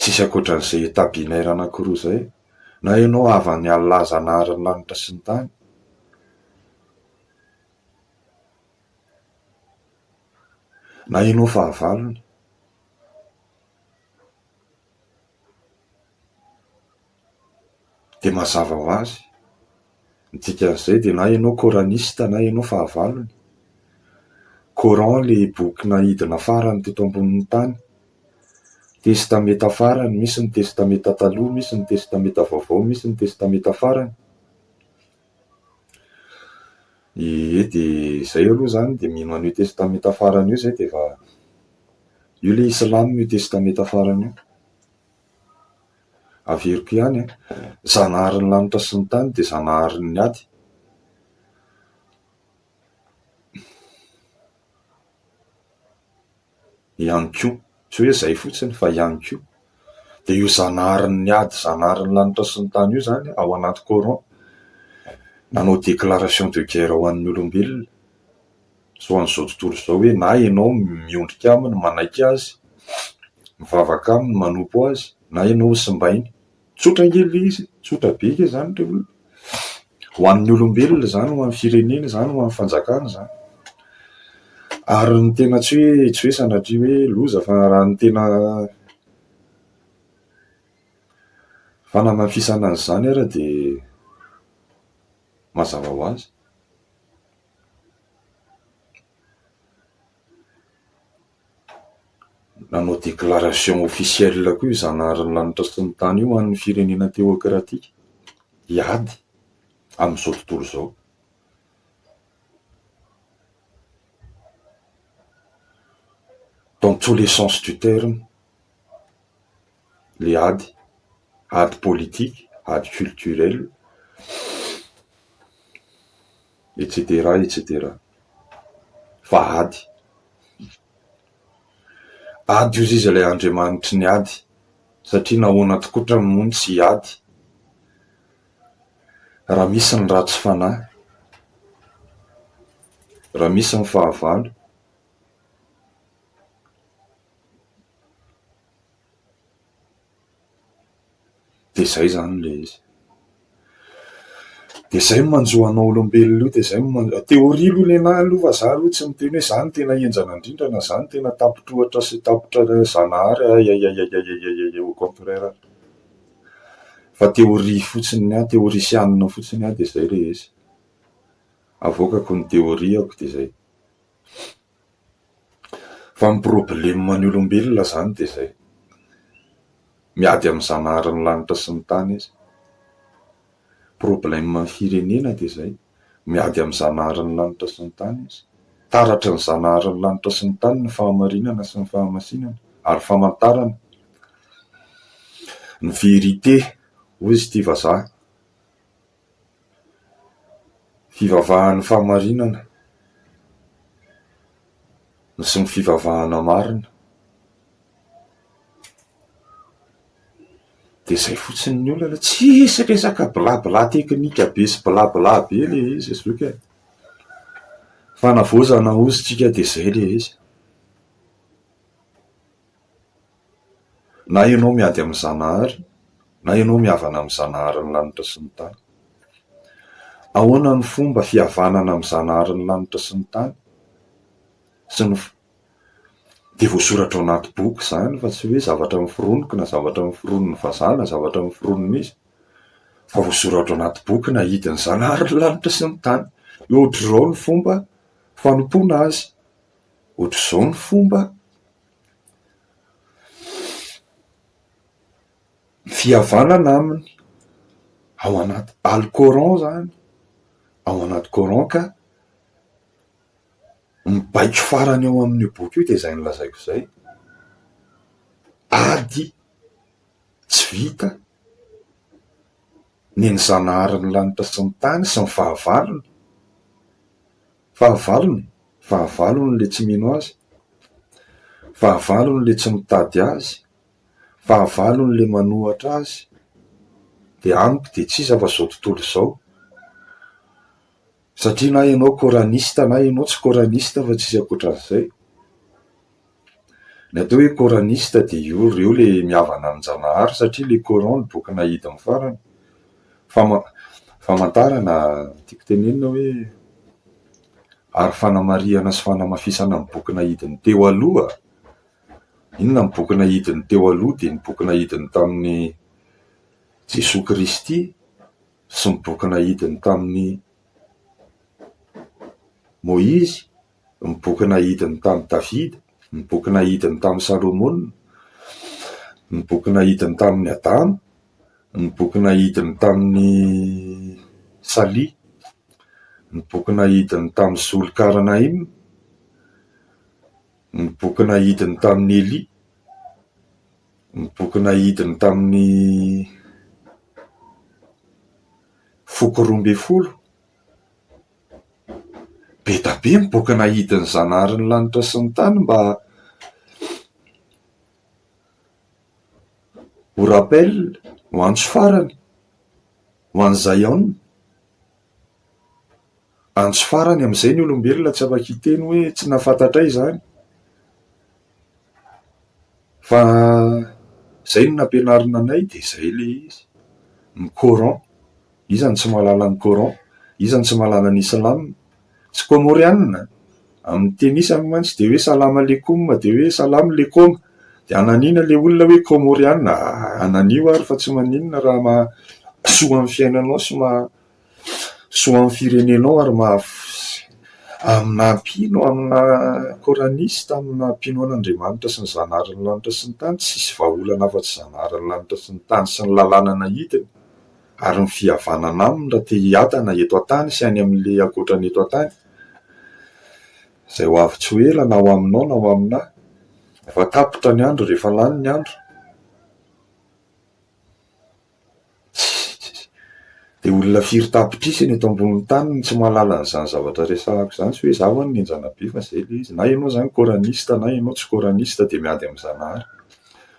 Tsisy ankoatran'izay état binaire anankiroa izay. Na ianao havan'i Allah Zanaharin'ny lanitra sy ny tany. Na ianao fahavalony. Dia mazava ho azy, ny dikan'izay dia na ianao coraniste na ianao fahavalony. Coran ilay boky naidina farany teto ambonin'ny tany. Testamenta farany, misy ny testamenta taloha, misy ny testamenta vaovao, misy ny testamenta farany. Ie dia izay aloha izany dia mino an'io testamenta farany io izay dia efa io ilay islam io testamenta farany io. Averiko ihany an, Zanaharin'ny lanitra sy ny tany dia Zanaharin'ny ady. Ihany koa, tsy hoe izay fotsiny fa ihany koa. Dia io Zanaharin'ny ady, Zanaharin'ny lanitra sy ny tany io izany ao anaty Coran, nanao déclaration de guerre ho an'ny olombelona sy ho an'izao tontolo izao hoe na ianao miondrika aminy, manaiky azy, mivavaka aminy, manompo azy, na ianao ho simbainy. Tsotra ange ilay izy e, tsotra be ange izany ilay olona. Ho an'ny olombelona izany, ho an'ny firenena izany, ho an'ny fanjakana izany. Ary ny tena tsy hoe tsy hoe sanatria hoe loza fa raha ny tena fanamafisana an'izany ara dia mazava ho azy. Nanao déclaration officielle koa io Zanaharin'ny lanitra sy ny tany io ho an'ny firenena teokratika hiady amin'izao tontolo izao. Dans tous les sens du terme, le ady, ady politique, ady culturel, et cetera et cetera. Fa ady. Ady hozy izy ilay Andriamanitry ny ady, satria nahoana tokoa moa no tsy hiady raha misy ny ratsy fanahy, raha misy ny fahavalo. Dia izay izany ilay izy. Dia izay no manjo anao olombelona io, dia izay no manjo, théorie aloha ny anahy aloha fa za aloha tsy miteny hoe za no tena henjana indrindra na za no tena tapitr'ohatra sy tapitra zanahary, aiaiaiaiaiaiaiai au contraire ary. Fa théorie fotsiny ny ahy, théoricianina fotsiny aho dia izay ilay izy. Avoakako ny théorie-ko dia izay. Fa ny problème ny olombelona izany dia izay. Miady amin'ny Zanaharin'ny lanitra sy ny tany izy. Problème ny firenena dia izay. Miady amin'ny Zanaharin'ny lanitra sy ny tany izy. Taratry ny Zanaharin'ny lanitra sy ny tany ny fahamarinana sy ny fahamasinana ary famantarana ny vérité hoy izy ity vazaha. Fivavahan'ny fahamarinana sy ny fivavahana marina. Dia izay fotsiny ny olana, tsisy resaka blabla teknika be sy blabla be ilay izy zoky e! Fanavaozana hozy tsika dia izay ilay izy. Na ianao miady amin'i Zanahary, na ianao mihavana amin'i Zanaharin'ny lanitra sy ny tany. Ahoana ny fomba fihavanana amin'i Zanaharin'ny lanitra sy ny tany? Sy ny Dia voasoratra ao anaty boky izany fa tsy hoe zavatra noforoniko na zavatra noforonin'ny vazaha na zavatra noforonin'iza fa voasoratra ao anaty boky nahidin'i Zanahary ny lanitra sy ny tany. Ohatr'izao ny fomba fanompoana azy, ohatr'izao ny fomba fihavanana aminy ao anaty Al-Coran izany, ao anaty Coran ka ny baiko farany ao amin'io boky io dia izay nolazaiko izay, ady tsy vita ny an'i Zanaharin'ny lanitra sy ny tany sy ny fahavalony. Fahavalony? Fahavalony le tsy mino azy. Fahavalony le tsy mitady azy. Fahavalony le manohatra azy. Dia amiko dia tsy iza fa zao tontolo izao. Satria na ianao coraniste na ianao tsy coraniste fa tsisy ankoatran'izay. Ny atao hoe coraniste dia io ireo le mihavana amin-janahary satria le coran no boky nahidiny farany. Fama- famantarana tiako tenenina hoe ary fanamarihana sy fanamafisana ny boky nahidiny teo aloha. Inona ny boky nahidiny teo aloha dia ny boky nahidiny tamin'i Jesoa Kristy sy ny boky nahidiny tamin'i Moizy, ny boky nahidiny tamin'i Davida, ny boky nahidiny tamin'i Salomona, ny boky nahidiny tamin'i Adama, ny boky nahidiny tamin'i Salia, ny boky nahidiny tamin'i Zolkarnaim, ny boky nahidiny tamin'i Elia, ny boky nahidiny tamin'ny foko 12. Be dia be ny boky nahidin'ny Zanaharin'ny lanitra sy ny tany mba ho rappel, ho antso farany, ho an'i Zion. Antso farany amin'izay ny olombelona tsy afaka hiteny hoe tsy nahafantatray izany. Fa izay no nampianarina anay dia izay ilay izy. Ny Coran. Iza no tsy mahalala ny Coran? Iza no tsy mahalala ny Islam? Tsy Kômôrianina? Amin'ny teny isany mantsy dia hoe Salam aleikoum dia hoe Salam lekôma. Dia ananiana ilay olona hoe Kômôrianina. Ananio ary fa tsy maninona raha mahasoa amin'ny fiainanao sy maha soa amin'ny firenenao ary maha amina mpino, amina Koranista, amina mpino an'Andriamanitra sy ny Zanaharin'ny lanitra sy ny tany, tsisy vahaolana afa-tsy Zanaharin'ny lanitra sy ny tany sy ny lalàna nahidiny ary ny fihavanana aminy raha te hiadana eto an-tany sy any amin'ilay ankoatran'ny eto an-tany izay ho avy tsy ho ela na ho aminao na ho aminà. Efa tapitra ny andro rehefa lany ny andro. Dia olona firy tapitrisa eny eto ambonin'ny tany no tsy mahalala an'izany zavatra resahako izany, tsy hoe izaho hono nenjana be fa izay ilay izy. Na ianao izany koranista na ianao tsy koranista dia miady amin'i Zanahary.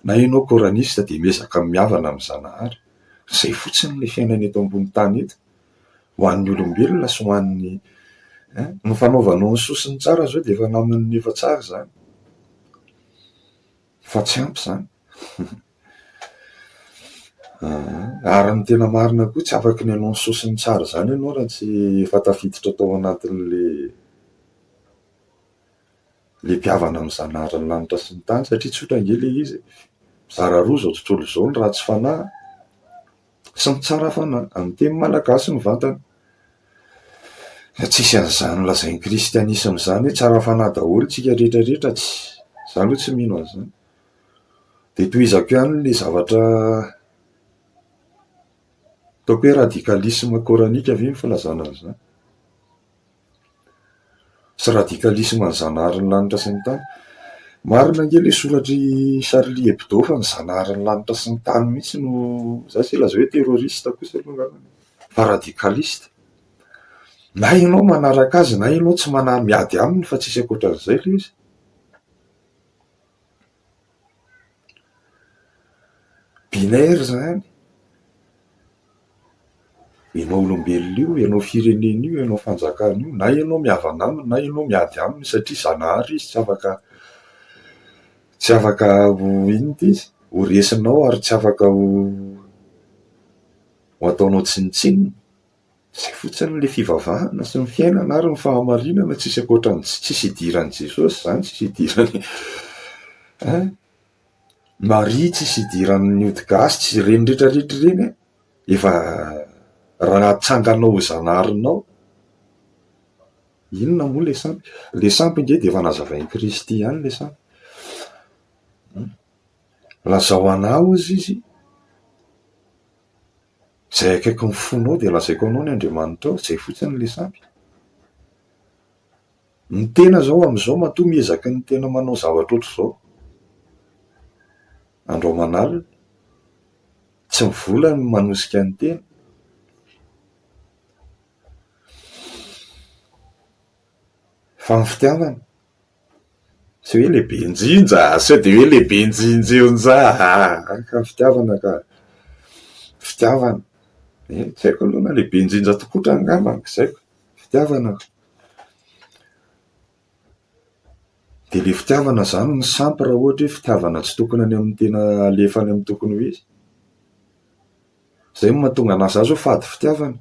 Na ianao koranista dia miezaka mihavana amin'i Zanahary. Izay fotsiny ilay fiainana eto ambony tany eto. Ho an'ny olombelona sy ho an'ny hein, ny fanaovanao ny soa sy ny tsara izao dia efa naman'ny efa tsara izany. Fa tsy ampy izany. Ary ny tena marina koa tsy afaky ny hanao ny soa sy ny tsara izany ianao raha tsy efa tafiditra tao anatin'ilay ilay mpihavana amin'ny Zanaharin'ny lanitra sy ny tany satria tsotra ange ilay izy e. Mizara roa izao tontolo izao, ny ratsy fanahy sy ny tsara fanahy, amin'ny teny malagasy mivantana. Fa tsisy an'izany lazain'ny kristianisma izany hoe tsara fanahy daholo tsika rehetra rehetra, tsy, za aloha tsy mino an'izany. Dia tohizako ihany ilay zavatra ataoko hoe radicalisme coranique ve ny filazana an'izany? Sy radicalisme ny Zanaharin'ny lanitra sy ny tany. Marina ange ilay soratr'i Charlie Hebdo fa ny Zanaharin'ny lanitra sy ny tany mihitsy no, za tsy hilaza hoe terroriste kosa aloha angambany fa radicaliste. Na ianao manaraka azy na ianao tsy mana- miady aminy fa tsisy ankoatran'izay ilay izy. Binaire izany. Ianao olombelona io, ianao firenena io, ianao fanjakana io, na ianao mihavana aminy na ianao miady aminy satria Zanahary izy tsy afaka tsy afaka ho inona ity izy? Ho resinao ary tsy afaka ho ho ataonao tsinontsinona. Izay fotsiny ilay fivavahana sy ny fiainana ary ny fahamarinana tsisy ankoatran'ny tsisy idiran'i Jesosy izany, tsisy idiran'i hein? Maria tsisy idiran'ny ody gasy, tsy ireny rehetra rehetra ireny an, efa raha atsanganao ho zanaharinao, inona moa ilay sampy? Ilay sampy ange dia efa nazavain'i Kristy ihany ilay sampy. Lazao anah hozy izy, izay akaikin'ny fonao dia lazaiko anao ny Andriamanitrao, izay fotsiny ilay sampy. Ny tena zao amin'izao matoa miezaka ny tena manao zavatra ohatr'izao andro aman'alina, tsy ny vola no manosika ny tena. Fa ny fitiavana. Tsy hoe lehibe indrindra, sao dia hoe lehibe indrindra eo njah a! Ka ny fitiavana ka, fitiavana, eh tsy haiko aloha na lehibe indrindra tokotra angambany, tsy haiko, fitiavana. Dia ilay fitiavana izany ny sampy raha ohatra hoe fitiavana tsy tokony any amin'ny tena alefa any amin'ny tokony ho izy. Izay no mahatonga an'ahy za zao fady fitiavana.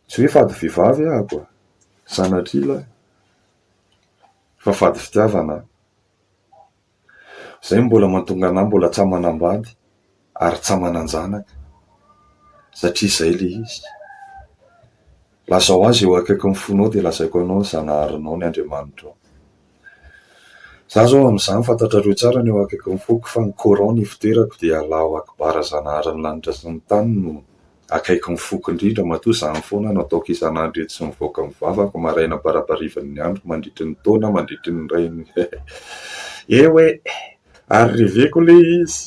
Tsy hoe fady vehivavy ahako a, sanatria lahy, fa fady fitiavana aho. Izay no mbola mahatonga an'ahy mbola tsa manambady ary tsa manan-janaka satria izay ilay izy. Lazao azy eo akaikin'ny fonao dia lazaiko anao ny Zanaharinao, ny Andriamanitrao. Za zao amin'izany fantatrareo tsara ny eo akaikin'ny foko fa ny Coran ny fitoerako dia Allahu Akbar Zanaharin'ny lanitra sy ny tany no akaikin'ny foko indrindra matoa izany foana no ataoko isan'andro etsy sy mivoaka amin'ny vavako maraina amparaparivan'ny andro mandritry ny taona mandritry ny iray eo e! Ary reveko le izy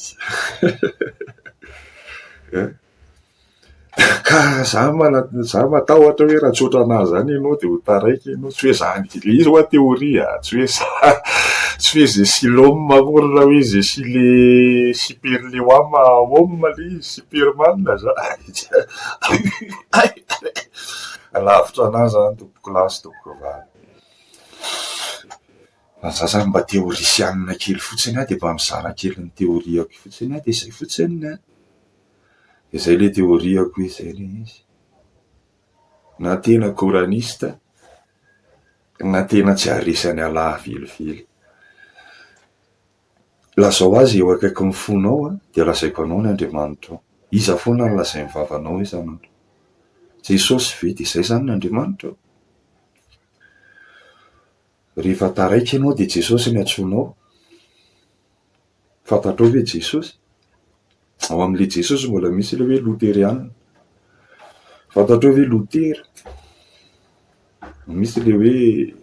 Ka za mana- za matahotra hoe raha tsy ohatranà zany ianao dia ho taraiky ianao, tsy hoe za le izy hoa théorie a, tsy hoe za tsy hoe je suis l'homme akory na hoe je suis le super lehomme homme le izy, superman za Lavitra anà zany tompoko lahy sy tompoko vavy. Fa za zany mba théoricienne kely fotsiny aho dia mba mizara kely ny théorie-ko fotsiny aho dia izay fotsiny an! Izay ilay théorie-ko hoe izay ilay izy. Na tena coraniste na tena tsy haharesy an'i Allah velively. Lazao azy eo akaikin'ny fonao dia lazaiko anao ny Andriamanitrao. Iza foana no lazain'ny vavanao isan'andro? Jesosy ve dia izay izany ny Andriamanitrao? Rehefa taraiky ianao dia Jesosy no antsoinao. Fantatrao ve Jesosy? Ao amin'ilay Jesosy mbola misy ilay hoe Loteriana. Fantatrao ve Lotera? Misy ilay hoe.